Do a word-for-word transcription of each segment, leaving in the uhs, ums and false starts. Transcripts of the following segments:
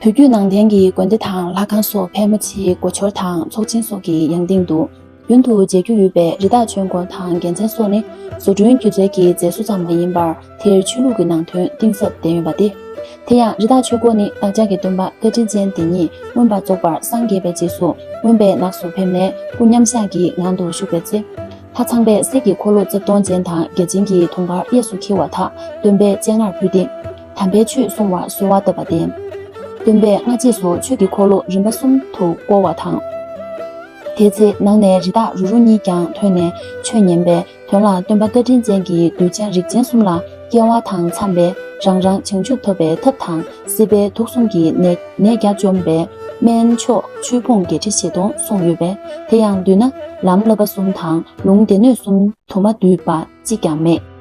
བོད་བརྒྱུད་ནང་བསྟན་གྱི་དགོན་སྡེ་དང་ལྷ་ཁང་སོགས་ཕལ་མོ་ཆེའི་སྒོ་འཁྱོར་དང་ཚོགས་ཆེན་སོགས་ཀྱི་ཡང་སྟེང་དུ། རྒྱུན་དུ་མཇལ་རྒྱུ་ཡོད་པའི་རི་དྭགས་ཆོས་འཁོར་དང་རྒྱལ་མཚན་སོགས་ནི་བཟོ་སྐྲུན་སྒྱུ་རྩལ་གྱི་མཛེས་བཟོ་ཙམ་མ་ཡིན་པར་དེར་ཆོས་ལུགས་ཀྱི་ནང་དོན་གཏིང་ཟབ་ལྡན་ཡོད་པ་སྟེ། དེ་ཡང་རི་དྭགས་ཆོས་འཁོར་ནི་བདག་ཅག་གི་སྟོན་པ་བཀའ་དྲིན་ཅན་དེ་ཉིད་མངོན་པར་རྫོགས་པར་སངས་རྒྱས་པའི་རྗེས་སུ་མངོན་པའི་ནགས་སུ་ཕེབས་ནས་སྐུ་མཉམ་གཞག་གི་ངང་དུ་བཞུགས་པའི་ཚེ། ལྷ་ཚངས་པས་གསེར་གྱི་འཁོར་ལོ་རྩིབས་སྟོང་ཅན་དང་བརྒྱ་བྱིན་གྱི་དུང་དཀར་གཡས་སུ་འཁྱིལ་བ་དག་སྟོན་པའི་སྤྱན་སྔར་ཕུལ་ཏེ། དམ་པའི་ཆོས་གསུང་བར་གསོལ་བ་བཏབ་པ་སྟེ། སྟོན་པས་སྔ་རྗེས་སུ་ཆོས་ཀྱི་འཁོར་ལོ་རིམ་པ་གསུམ་དུ་བསྐོར་བ་དང་། དེའི་ཚེ་ནང་ནས་རི་དྭགས་རུ་རུ་གཉིས་ཀྱང་ཐོན་ནས་ཆོས་ཉན་པས། དོན་ལ་སྟོན་པ་བཀའ་དྲིན་ཅན་གྱིས་གདུལ་བྱ་རིགས་ཅན་གསུམ་ལ་སྐྱེ་བ་དང་འཚམ་པའི་རང་རང་བྱང་ཆུབ་ཐོབ་པའི་ཐབས་དང་། སྲིད་པའི་དུག་གསུམ་གྱི་ནད་ནད་བརྒྱ་བཅོམ་པའི་སྨན་མཆོག་ཆོས་ཕུང་བརྒྱད་ཁྲི་བཞི་སྟོང་གསུངས་ཡོད་པས། དེ་ཡང་བསྡུས་ན་ལམ་བསླབ་པ་གསུམ་དང་ལུང་སྡེ་སྣོད་གསུམ་དུ་མ་འདུས་པ་གཅིག་ཀྱང་མེད།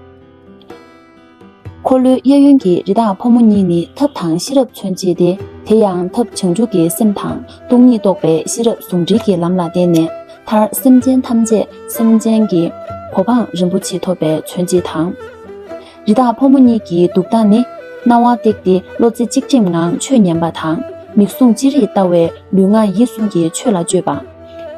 འཁོར་ལོའི་གཡས་གཡོན་གྱི་རི་དྭགས་ཕོ་མོ་གཉིས་ནི་ཐབས་དང་ཤེས་རབ་མཚོན་བྱེད་དེ། དེ་ཡང་ཐབས་བྱང་ཆུབ་ཀྱི་སེམས་དང་སྟོང་ཉིད་རྟོགས་པའི་ཤེས་རབ་ཟུང་འབྲེལ་གྱི་ལམ་ལ་བརྟེན་ནས། མཐར་སེམས་ཅན་ཐམས་ཅད་སེམས་ཅན་གྱི་གོ་འཕང་རིན་པོ་ཆེ་ཐོབ་པའི་མཚོན་བྱེད་དང་། རི་དྭགས་ཕོ་མོ་གཉིས་ཀྱི་འདུག་སྟངས་ནི། རྣ་བ་བཏེགས་ཏེ་བློ་རྩེ་གཅིག་སྒྲིམ་ངང་ཆོས་ཉན་པ་དང་། མིག་ཟུང་ཅི་རིགས་ལྟ་བས་ལུས་ངག་ཡིད་གསུམ་གྱི་ཆོས་ལ་སྤྱོད་པ།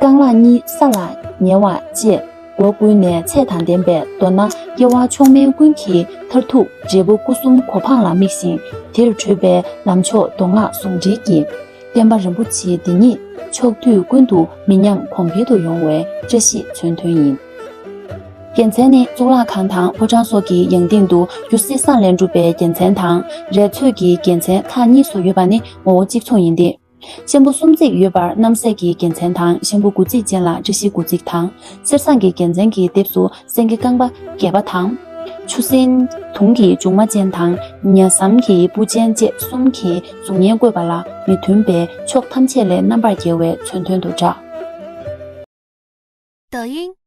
རྐང་ལག་གཉིས་ས་ལ་ཉལ་བ་བཅས། སྒོ་ཀུན་ནས་ཚད་དང་ལྡན་པས། མདོར་ན་སྐྱེ་བ་མཆོག་དམན་ཀུན་གྱི་མཐར་ཐུག་འབྲས་བུ་སྐུ་གསུམ་གོ་འཕང་ལ་དམིགས་ཤིང་། དེར་བགྲོད་པའི་ལམ་མཆོག་མདོ་སྔགས་ཟུང་འབྲེལ་གྱི་བསྟན་པ་རིན་པོ་ཆེ་འདི་ཉིད་ཕྱོགས་དུས་ཀུན་ཏུ་མི་ཉམས་གོང་འཕེལ་དུ་ཡོང་བའི་བཀྲ་ཤིས་མཚོན་དོན་ཡིན། རྒྱལ་མཚན་ནི་གཙུག་ལག་ཁང་དང་ཕོ་བྲང་སོགས་ཀྱི་ཡང་སྟེང་དུ་རྒྱུ་གསེར་ཟངས་ལས་གྲུབ་པའི་རྒྱལ་མཚན་དང་། རས་ཚོས་ཀྱི་རྒྱལ་མཚན་ཁག་གཉིས་སུ་ཡོད་པ་ནི་ངོ་བོ་གཅིག་མཚུངས་ཡིན་ཏེ། ཤམ་བུ་གསུམ་བརྩེགས་ཡོད་པར་རྣམ་སྲས་ཀྱི་རྒྱལ་མཚན་དང་། ཤམ་བུ་དགུ་བརྩེགས་ཅན་ལ་བཀྲ་ཤིས་དགུ་བརྩེགས་དང་། གསེར་ཟངས་ཀྱི་རྒྱལ་མཚན་གྱི་ལྡེབས་སུ་སེང་གེ་རྐང་པ་བརྒྱད་པ་དང་། ཆུ་སྲིན་དུང་གི་མཇུག་མ་ཅན་དང་། ཉ་ཟམ་གྱི་སྤུ་ཅན་བཅས་གསུམ་གྱི་གཟུགས་བརྙན་བཀོད་པ་ལ་མི་མཐུན་པའི་ཕྱོགས་ཐམས་ཅད་ལས་རྣམ་པར་རྒྱལ་བའི་མཚོན་དོན་དུ་གྲགས། 抖音